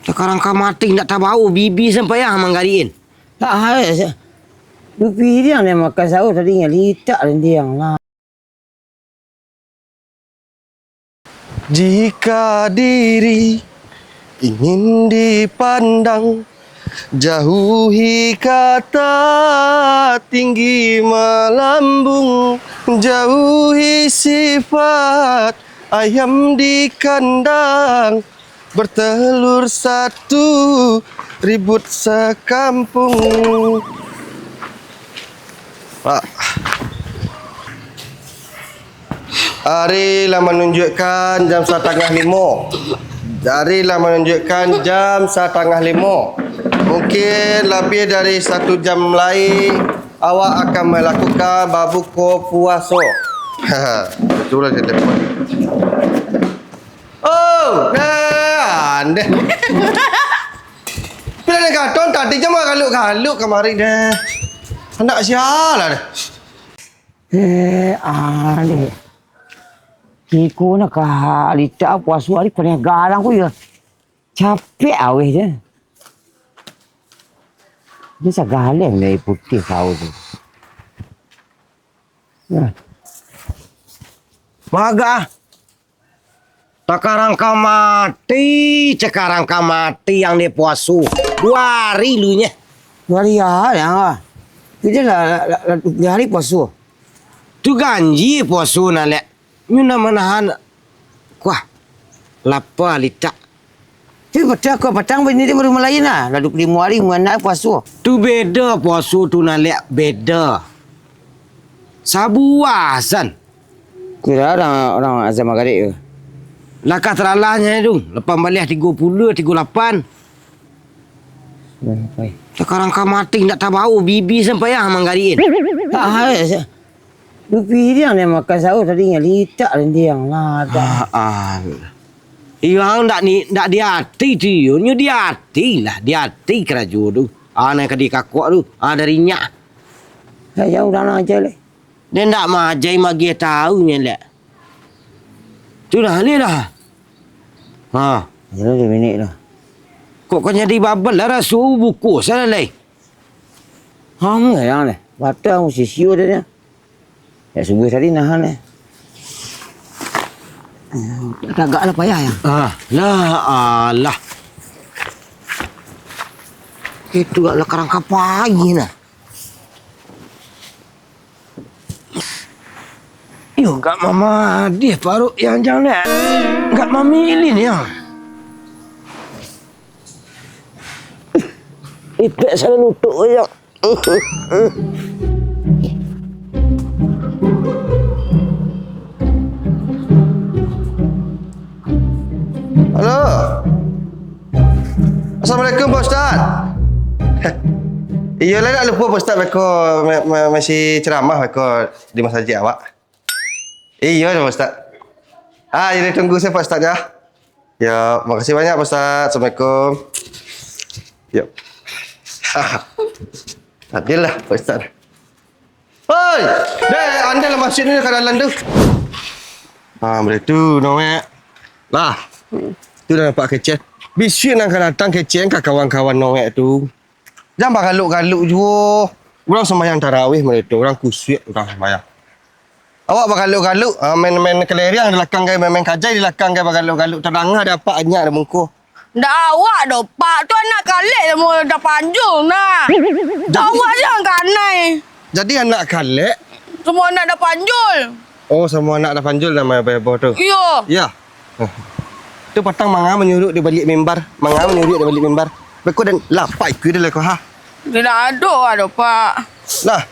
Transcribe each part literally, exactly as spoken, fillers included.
Takarang ka mati, indak tabao bibi sampai ah manggariin. Tak hai sa. Bipiriang dia makan sahur tadi, inyo litak randiang lah. Jika diri ingin dipandang, jauhi kata tinggi melambung, jauhi sifat ayam di kandang, bertelur satu, ribut sekampung. Pak. Ari lah manunjuakkan jam satangah limo. Ari lah manunjuakkan jam satangah limo. Mungkin labiah dari satu jam lai, awak akan malakukan babuko puaso. Itulah dia telepon. Oh, nah, andeh. Pilihan katon tadi je mah galuk-galuk kamari deh. Anak sialah deh. Eh, alih. Iko nak ka litak puaso ari paneh garang ko yo. Capek aweh je. Ni sagaleh lai putih kau tu. Nah. Bagah. Takarang ka mati, cakarang ka mati yang dia puaso. Dua hari lu nyeh. Dua hari ah, ya. Kita lah, lah, lah, lah, dua hari puaso. Tu ganji puaso nak lek. Nyo nak manahan. Kuah. Lapa litak. Tapi patang ko patang bini dia baru malain lah. Lalu limo hari muanak puaso. Tu beda puaso tu nak lek beda. Sabuah san. Kira orang, orang azan magarib tu. Lakah taralah nyo tu, lapan baleh tigo puluah, tigo lapan. Takarang ka mati, indak tabao bibi sampai ah manggariin. Tak hai sa. Bipiriang dia makan sahur tadi, inyo litak randiang lah. Ah, ah. Iyo, ndak ni, ndak di ati tu, iyo. Nyo di ati lah, di ati karajo tu. Ah, nan ka dikakok tu, ah, dari nyak. Yo, yo, udah lah, aja leh. Dia ndak majai magiah tahu nyo lek. Tu dah leh dah. Ha. Jalan dua minit lah. Kok kau jadi babel lah, raso buko salah lai. Hang, sayang leh. Batal aku sisio dia, dia. Ya, subuh tadi nahan leh. Tagak lah payah, ya. Ah, lah, alah. Itu gak lah karang kapai nah. Yo, gak mamadih paruik yang jang dek. Gak mamilin yang. Ipek salah nutuk yang. Halo. Assalamualaikum, Pak Ustaz. Iyolah, ndak lupo, Pak Ustaz, beko ma-, ma-, mangisi ceramah beko di masajik awak. Iyo, Pak Ustaz. Ah, jadi tunggu sajo, Pak Ustaz, ya. Ya, makasih banyak, Pak Ustaz. Assalamualaikum. Ya. Adil lah, Pak Ustaz. Oi, deh, andai lah masuk ni ka dalam tu. Ah, boleh tu, Noek. Lah, tu dah nampak kecen. Bisuak nan ka datang kecen ka kawan-kawan Noek tu. Jan bagaluk-galuk juo. Urang sumbayang tarawih model tu, urang kusuik urang sumbayang. Awak bagaluk-galuk, ah, main-main kelereng di lakang gai, main-main kajai di lakang gai, bagaluk-galuk, tadanga dek apak anyak di muko. Ndak awak doh, Pak. Tu anak kalek samo Dapanjul nah. Jadi, awak se nan kanai. Jadi anak kalek? Samo anak Dapanjul. Oh, samo anak Dapanjul nan baibo-ibo tu? Iyo. Iyo. Tu patang manga manyuruak di baliak mimbar, manga manyuruak di baliak mimbar. Beko den lapak ikua den leko ha. Indak ado, ado, Pak. Lah.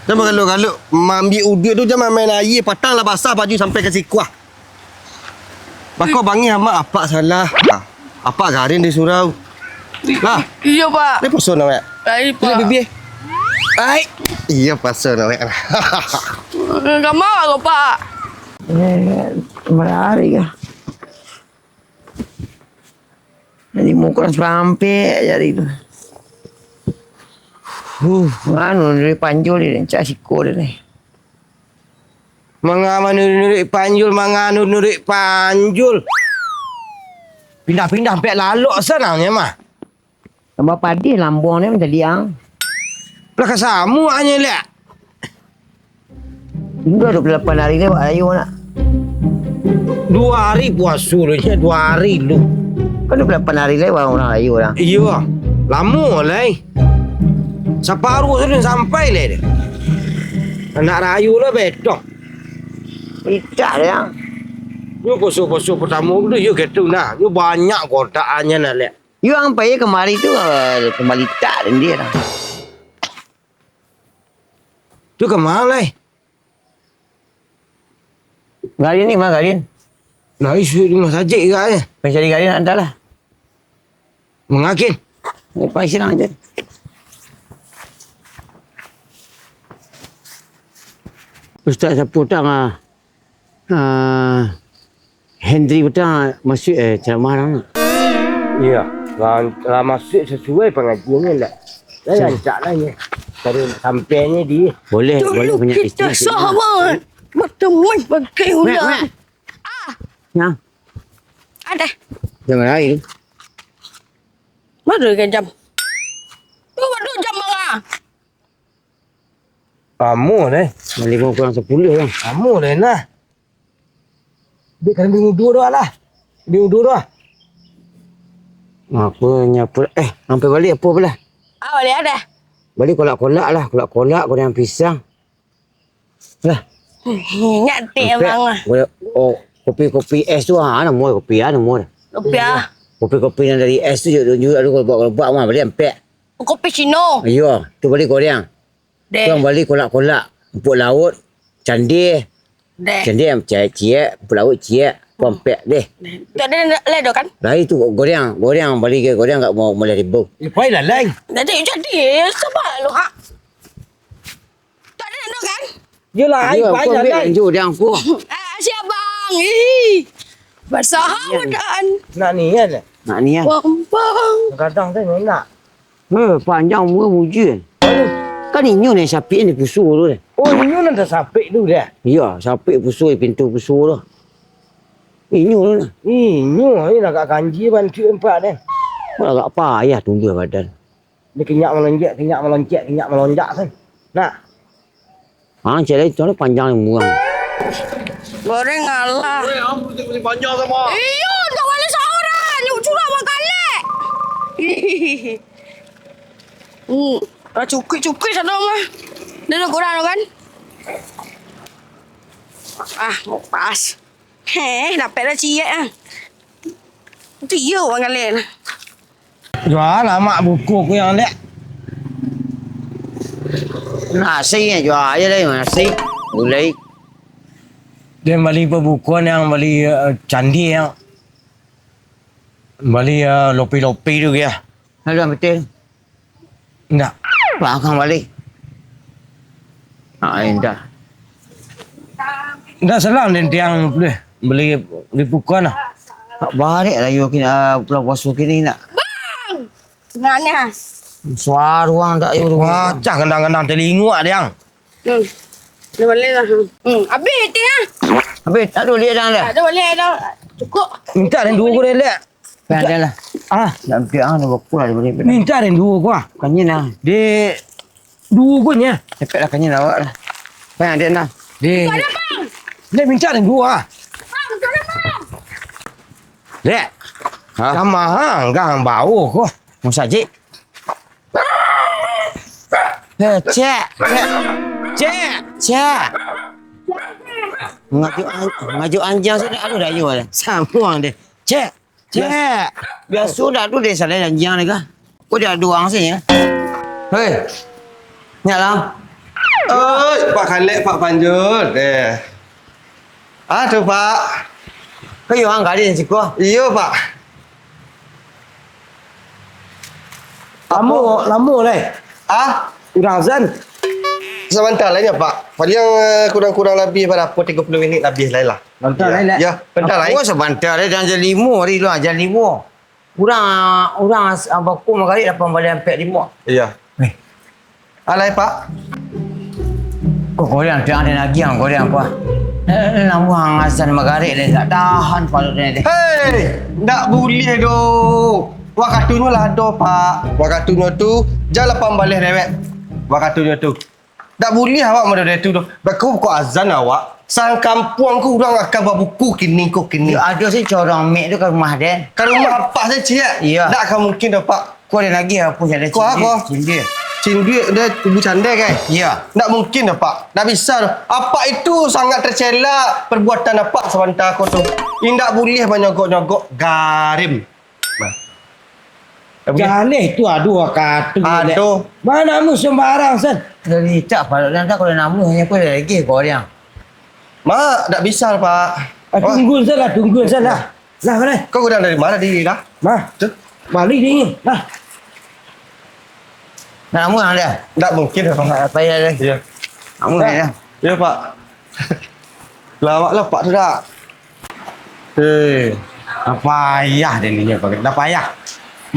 Jan bagaluk-galuk, maambiak uduak tu jan main aia, patang lah basah baju sampai ka siko ah. Bako bangih amak apak salah. Ah, apak garin di surau. Lah. Iyo, Pak. Ni puaso nak, Wek? Ai, Pak. Bibia. Ai. Iyo, puaso nak, Wek. Kama ko, Pak? Eh, marari kah? Jadi muko sampek jadi tu. Huh, anu, dari panjul ni, cak siko dia ni. Manga manuruik-nuruik panjul, manga nuruik-nuruik panjul. Pindah-pindah ampek lalok sanangnyo mah. Tambah padih lambuang ni mancaliak ang. Lah ka samuaknyo, Lek. Indak duo puluah lapan ari lai awak rayo nak. Duo ari puaso lu nyo, duo ari lu. Kan duo puluah lapan ari lai urang, urang rayo lah. Iyo, lamo lai. Saparuah tu sampai lai deh. Anak rayo lah betong. Idak deh, ang. Nyo puaso-puaso partamo tu, iyo gitu nah. Nyo banyak kotaannyo nah, Lek. Yo, ang pai kamari tu, eh, kamari tak den dia lah. Tu ka ma lai? Gadin ni, ma gadin? Lah, isuak di rumah sajik ka, eh. Pai cari gadin, antarlah. Mangakin? Ni pai silang aja. Ustaz siapa utang, ah? Ah, Hendri Petang masuak, eh, ceramah urang nak? Iyo, lah, lah masuak sasuai pangajiannyo ndak? Lah, rancak lah nyo. Taruih sampai nyo di. Boleh, boleh banyak isteri. Dulu kita sahabat, berteman bagai ular. Mak, mak. Ah. Nah. Ada. Jangan lain. Mana dengan jam? Tu baru jam manga. Lamo deh. Limo kurang sapuluah lah. Lamo deh nah. Dek, kan bi udu doh lah. Bi udu doh. Apo nyapu? Eh, sampai balik apo lah? Ah, balik ada. Balik kolak-kolak lah, kolak-kolak, goreng pisang. Lah. Ingat dek abang lah. Oh, kopi-kopi es tu, ah, namo kopi, ah, namo. Kopi ah. Kopi-kopi yang dari es tu, juga, juga, kalau buat, kalau buat, mah, balik ampek. Kopi Cino. Iyo, tu bali goreng. Deh. Tu bali kolak-kolak, rumput laut, candih. Deh. Candih ciek-ciek, rumput laut ciek, ampek deh. Deh. Tu ado lai doh kan? Lai tu goreng, goreng bali goreng agak mau mulai ribu. Eh, pai lah lai. Jadi, jadi, sabar lu, ha. Tu ado lai doh kan? Yolah, ai, aku banyak ambil lai. Lanjut, dia aku. Ah, siap, Bang. Ih. Basah badan. Nak nian, eh? Nak nian. Bang, bang. Kadang tu enak. Eh, panjang umur muji. Aduh. Kan inyo ni sapik ni pusu tu deh. Oh, inyo nan sapik tu deh? Iya, sapik pusu, pintu pusu tu. Inyo tu nah. Inyo ni agak ganji bantuak empat deh. Agak payah tumbuah badan. Dia kenyak malonjak, kenyak malonjak, kenyak malonjak kan. Nah. Ah, cek lai tu panjang umur. Goreng alah. Eh, ampun, cek, boleh panjang sama. Iyo, tak boleh seorang. Nyuk curah makan lek. Hmm, ah, cukuik-cukuik sana mah. Dia nak kurang kan? Ah, pas. Heh, dapek lah ciek ah. Tu iyo urang galak lah. Jua lah mak buku ku yang dek. Nasi nyo jua aja deh, nasi. Gulai. Dia bali pabukuan yang bali, eh, candi yang bali, eh, lopi-lopi tu ya. Halo, betul. Indak. Bakang balik. Ah, indak. Indak salah, den tiang beli, beli, beli bukan lah. Tak balik lah, yo, kini, ah, bulan puasa kini nak. Bang! Nah, nah. Suara ruang tak, yo, ruang. Wah, cah gendang-gendang telinga, Diang. Hmm. Dah balik lah. Hmm. Habis, Diang, ah. Habis, tak ada lihat dah, dah. Tak ada balik dah. Cukup. Minta den dua ko, Lek. Kan ada lah. Ah. Nak ambil ah, nak bakul lah diberi. Minta den dua ko, ah. Bukannya nah. Dek, dua ko nya. Cepatlah kannya awak lah. Kan ada nah. Dek. Bukan, Bang. Dek, minta den dua, ah. Bang, bukan, Bang. Dek. Hah? Sama ha, gang bau ko. Musajik. Eh, cek, cek, cek, cek. Ngajuk an-, ngajuk anjang sini, aduh, dah, ayo, dah. Sambung deh. Cek, cek. Biaso dah tu deh, salah anjang deh, kah? Kok dia doang sih, ya? Hei, nyak lah. Oi, Pak Khalek, Pak Panjul. Eh. Ah, tu, Pak. Kayo ang gadis siko? Iyo, Pak. Lamo, lamo lai. Ah? Urang azan. Sabanta lai nyo, Pak. Paling, eh, kurang-kurang labiah bara tigo puluah minit labiah lai lah. Sabanta lai, Lek. Yo, sabanta lai. Apo sabanta lai, jan limo ari lu, jan limo. Urang, urang as-, abako magarik lapan baleh ampek limo. Iyo. Eh. Alai, Pak. Kok goreng, tiang den agiah goreng apo? Eh, namuah ang azan magarek deh, tak tahan paruik deh. Hei, ndak buliah doh. Wakatunyo lah ado, Pak. Wakatunyo tu, jam lapan baleh dewek. Wakatunyo tu. Ndak buliah awak model tu doh. Beko buko azan awak. Sakampuang ko urang akan babuko kini ko kini. Yo, ado se corong mek tu ka rumah den. Ka rumah apak se, ciek? Iyo. Ndak akan mungkin doh, Pak. Ko ado lagi apo yang ado Ko cindil, apo? Cindil. Cindil dah tubuh candai, kan? Iyo. Ndak mungkin doh, Pak. Ndak bisa doh. Apak itu sangat tercela perbuatan apak sabanta ko tu. Indak buliah manyogok-nyogok garim. Nah. Ndak buliah. Jaleh tu, aduh, wakatu. Aduh. Mana namuah sembarang, San? Dari cak paruik dan tak kalau namuah hanya ko lagi ko orang. Mak, ndak bisa, Pak. Ah, tunggu salah, tunggu salah. Lah, mana? Kau udah dari mana diri dah? Mah. Tu. Balik diri. Nah. Nak namuah dah? Ndak mungkin, Pak. Payah dah. Iya. Namuah dah. Iya, Pak. Lawak lah, Pak, tu dah. Eh, dah payah den ni, Pak. Dah payah.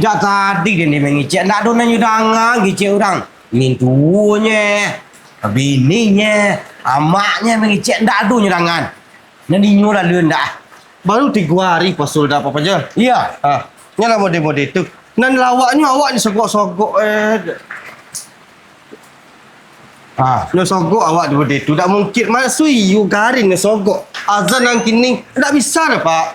Jak tadi den ni mangecek. Ndak ado nan nyo dangan ngecek urang. Mintuonye, bininye, amaknye mangecek. Ndak ado nyo dangan. Nan inyo lalu ndak. Baru tigo hari puaso dak apo-apo je. Iyo. Ha, nyo lah mode-mode tu. Nan lawaknyo awak ni sogok-sogok, eh. Ha. Nyo sogok awak ni mode tu. Dak mungkin masuk iyo garin nyo sogok. Azan nan kini dak bisa dah, Pak.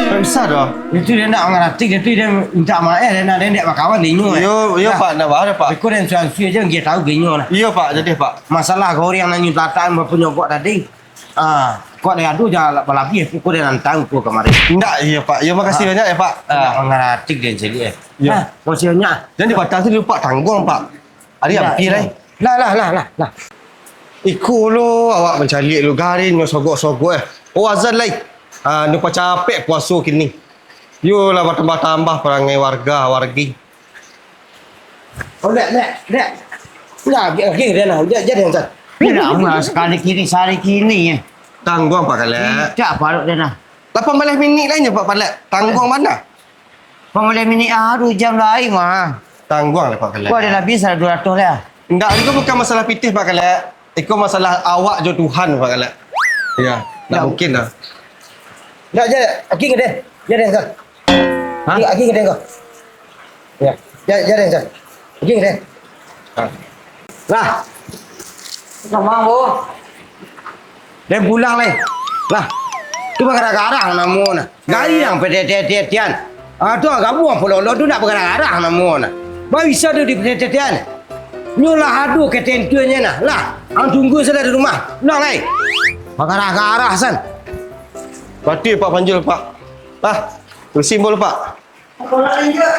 Dak bisa dah. Itu dia ndak mangarati, itu dia minta maaf, dia nak, dia ndak bakawan, dia inyo, eh. Yo, yo, Pak, ndak bah dah, Pak. Iko dan suan-suan je, dia tahu, dia inyo lah. Iyo, Pak, jadi, Pak. Masalah goreng nan nyo tataan bapenyogok tadi. Ah, kok ado jan balabiah, ko den nantang ko kamari. Ndak, iyo, Pak. Iyo, makasih banyak ya, Pak. Ndak mangarati den caliak, eh. Iyo. Nah, makasih banyak. Jan di batang tu dulu, Pak, tangguang, Pak. Ari ampia lai. Lah, lah, lah, lah, lah. Iko lo awak mancaliak lo garin nyo sogok-sogok, eh. Oh, azan lai. Ah, nu pacapek puaso kini. Yo lah batambah-tambah parangai warga, wargi. Oh, dek, dek, dek. Lah, lagi, lagi, dia nah. Dia, dia, dia, dia. Ini lama sekali kini, sehari kini, eh. Tangguang, Pak Kalek. Tidak, Pak Lok, dia nah. Lapan baleh minik lai nyo, Pak Kalek. Tangguang mana? Lapan baleh minik, ah, dua jam lai, mah. Tangguang lah, Pak Kalek. Kau ada lebih seratus dua ratus lah. Enggak, itu bukan masalah pitih, Pak Kalek. Iko masalah awak jo Tuhan, Pak Kalek. Ya, ndak mungkin lah. Ndak, je, lagi ke deh? Je deh, Sal. Hah? Lagi ke deh, kau? Ya, je, je deh, Sal. Lagi ke deh? Hah? Lah. Sama, Bu. Den pulang lai. Lah. Tu bagarah-garah namo nah. Gayang, petetian. Ah, tu gabuang pulo lo tu nak bagarah-garah namo nah. Ba bisa tu di petetian. Nyo lah ado ketentuannyo nah. Lah, ang tunggu sajo di rumah. Pulang lai. Bagarah-garah san. Batua, Pak Panjul, Pak. Lah, turusin bol, Pak. Apo lai, Jok?